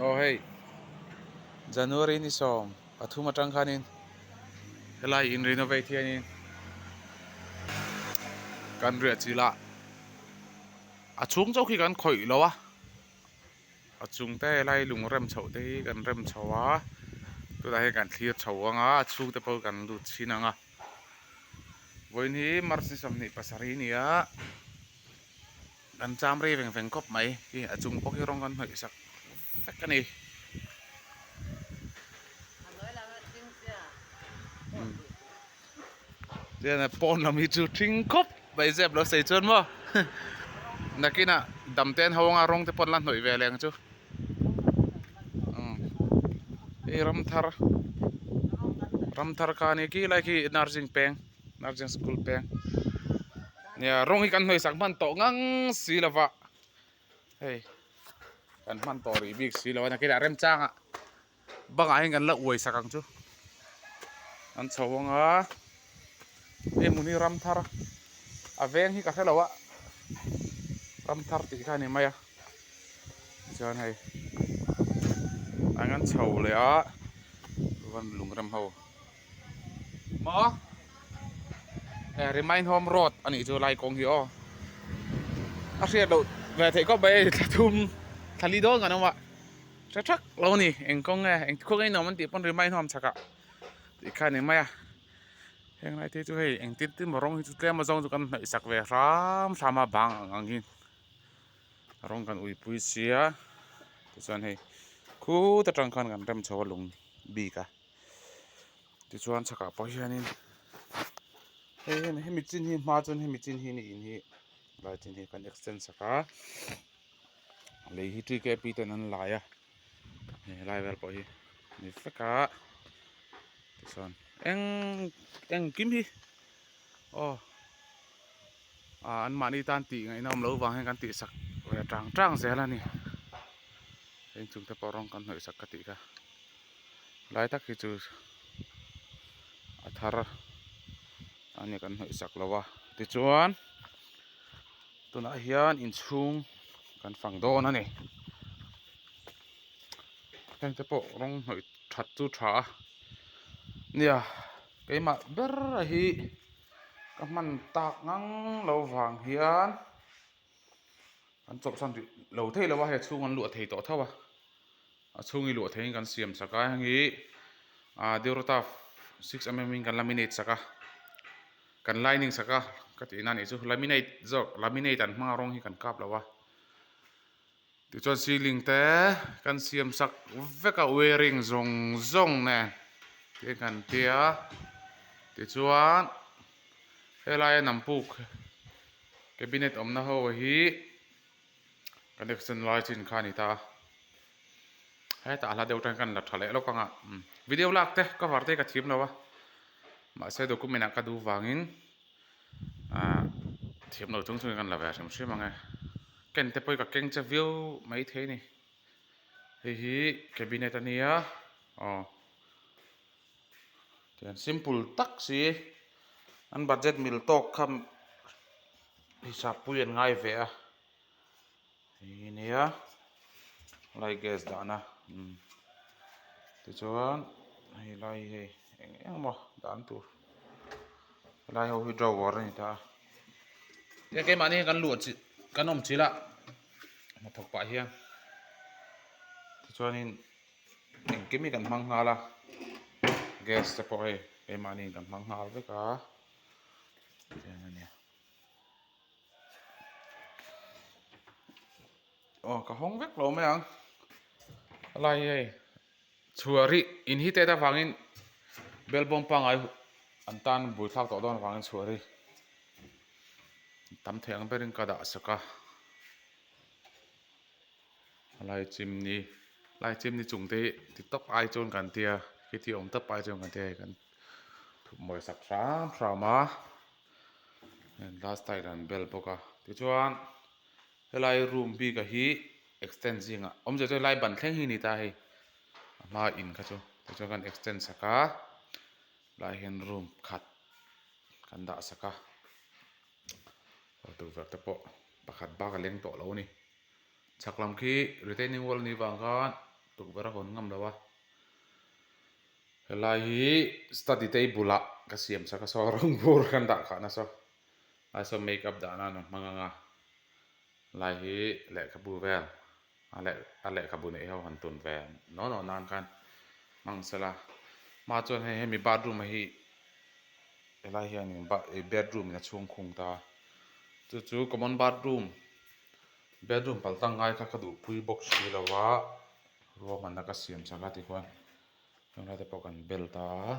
Aw hei January ni sawm pathum atang khanin helai in renovate hianin kan riah chilh a a chhung chauh khi kan khawih lo a a chung te helai lung rem chhoh te hi kan rem chho a tunah hian kan thlir chho ang a a chhung te pawh kan lut chhin ang a vawiin hi March ni 27 a ni a. Kan cham rei veng veng khawp mai hi a chung pawh hi rawng kan hnawih sak vek a ni. Tichuan pawn lam hi chu thing khawp mai zep lo sei chuan maw nakinah dam te an ho anga rawng te pawh an la hnawih ve leh ang chu hei ramthar ramthar kha a ni khi lai khi nursing peng nursing school peng. Nia rawng hi kan hnawih sak hman tawh ngang si lo va hei kan hman tawh rih bik si lo a nakinah remchangah bangah hian kan la uai sak ang chu an chho ang a hei hmun hi ram thar a veng hi ka hre lo a ram thar tih kha a ni mai a tichuan hei an kan chho leh a chuan lungrem ho. Maw eh remind home road a nih chu lai kawng hi aw a hriat loh ve theih khawp mai hei thla thum thla li dawn kan awm a hre thak lo a ni eng kawng nge eng kawng nge nuam an tih pawn remind home chhakah tih kha a ni mai a heng lai te chu hei engtin tin maw rawng hi chu tlem azawng chu kan hnawih sak ve hram hram a bang ang ang hi rawng kan uipui sia tichuan hei khut atang khan kan rem chho a lung bik a. Tichuan chhakah pawh hianin hei hemi chin hi hma chuan hemi chin hi ni in hi lai chin hi kan extend sak a lei hi TKP ten an lai a hei helai vel pawh hi ni vek a tichuan eng engkim hi aw ah anmahni tan tih ngaihna awm loh vang hian kan tih sak ve tang tang zel a ni inchung te pawh rawng kan hnawih sak ka tih kha. Lai tak hi chu a thar a ni kan hnawih sak lo a tichuan tunah hian inchhung kan fang dawn a ni heng te pawh rawng hnawih that chu tha a nia keimah ber a hi ka hman tak ngang lo vang hian an chawlhsan rih lo thei lo a hei a chhung an luah thei tawh tho a. A chhung hi luah theihin kan siam sak a heng hi ah Durotaf 6mm in kan laminate sak a kan lining sak a ka tihna anih chu laminate zawk laminate an hmang a rawng hi kan kap lo a tichuan ceiling te kan siam sak vek a wiring zawng zawng nen te kan tia tichuan helai a nampuk cabinet awmna ho hi. Connection lai chin kha a ni ta a hetah a hla deuh atang hian kan la tha leh lawk ang a video lak te cover te ka thiam lo a mahse document ah ka duh vangin ah thiam lo chung chungin kan la ve hrim hrim ang e ken te pawh hi ka keng che viau maithei a ni hei hi cabinet a nia aw tihian simple tak si an budget mil tawk kha. Hisap pui an ngai ve a hei nia lai gas dahna tichuan hei lai hi hei eng eng emaw dan tur helai ho hi drawer a ni ta a tia keimahni hian kan luah chilh kan awm chilh a hnathawk pah hian tichuanin engkim hi kan hmang nghal a gas te pawh hei keimahni kan hmang nghal vek a. Aw ka hawng vek lo mai ang helai hi hei chhuah rih in hi tet avangin bel bawm pangngai an tan bui thlak tawh dawn avangin chhuah rih tam thei ang berin ka dah sak a helai chimney helai chimney chung te hi ti tawp ai chuan kan tia khiti awm tawp ai chuan kan tia hei kan. Thupmawi sak hram hram a last tile an bel bawk a tichuan helai room bik a hi extend zingah awmzia chu helai ban thleng hi a ni ta hei a hma in kha chu tichuan kan extend sak a helai hian room khat kan dah sak a tukverh te pawh pakhat bak a leng tawh lo a ni chhak lam khi retaining wall a nih vang khan. Tukverh a hawn ngam lo a. Helai hi study table ah ka siam sak a saw rawng bur kan dah khah nasa lai saw make up dah nan a hmang ang a lai hi lehkhabu vel a leh a lehkhabu neih ho han tun ve naw naw nan khan hmang sela hma chuan hei hemi bathroom a hi helai hianin bedroom in a chhung khung ta a chu chu common bathroom bedroom pal tang ngai kha ka duhpui bawk si lo a ruahmanna ka siam chak a tikhuan helai te pawh kan bel ta a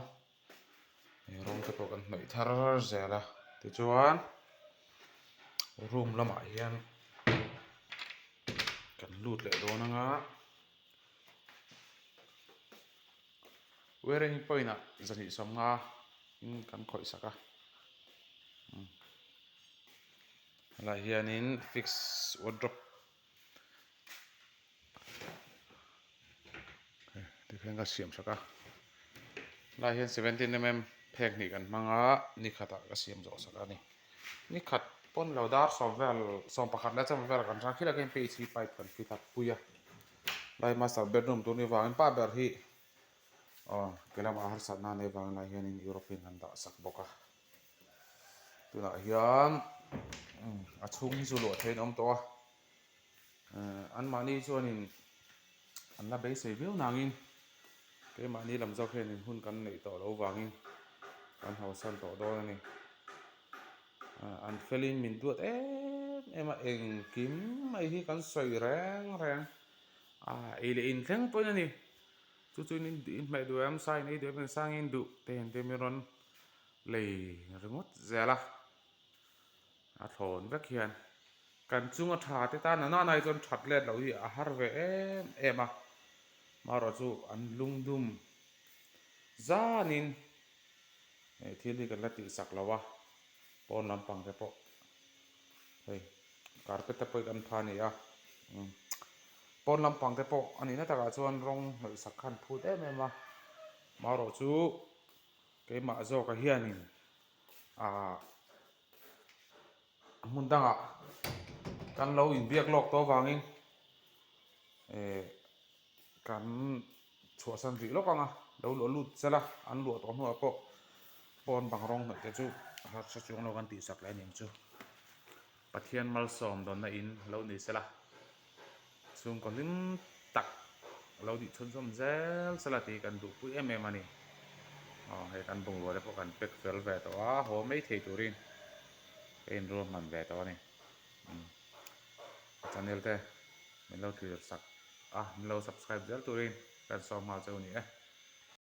ih rawng te pawh kan hnawih thar zel a tichuan room lamah hian kan lut leh dawn ang a wearing point ah zahnih sawmnga in kan khawih sak a helaiah hianin fix wardrobe tikhian ka siam sak a helaiah hian seventeen mm phek hnih kan hmang a ni khatah ka siam zawh sak a ni ni khat pawn lo dar sawm vel sawm pakhat leh chawm vel kan hrang khilai khian phc pipe kan fit a pui a helai master bedroom tur ni vangin pa ber hi aw ke lamah harsatna a neih vang lai hianin European an dah sak bawk a. Tunah hian a chhung hi chu luah theihin a awm tawh a anmahni chuanin an la beisei viau nangin keimahni lam zawk hianin hun kan neih tawh loh vangin kan hausan tawh dawn a ni an felin min duat em em a engkim mai hi kan sawi reng reng a ei leh in thleng pawhin a ni chu chu in inhmeh duh em sa in ei duh em engsa nge in duh te hian te min rawn lei ringawt zel a a thlawn vek hian kan chunga tha te tan a nana hi chuan that let loh hi a har ve em em a marawh chu an lungdum zanin eh thil hi kan la tih sak lo a pawn lampang te pawh hei carpet te pawh hi kan pha a ni a umm pawn lampang te pawh a nihna takah chuan rawng hnawih sak kha an phut em em a marawh chu. Keimah zawkah hianin ahh hmun dangah kan lo inbiak lawk tawh avangin eh kan chhuahsan rih lawk ang a lo luah lut sela an luah tawh hnuah pawh pawn bang rawng hnawih te chu harsa chuang lo kan tihsak leh a ni ang chu Pathian malsawm dawnna in lo ni sela chhungkaw hlim tak lo nih chhunzawm zel sela tih kan duhpui em em a ni aw hei kan bungrua te pawh kan pack fel ve tawh a haw mai thei turin ka inrual hman ve tawh a ni umm channel te min lo thlir sak a min lo subscribe zel turin kan sawm nghal cheu a ni e.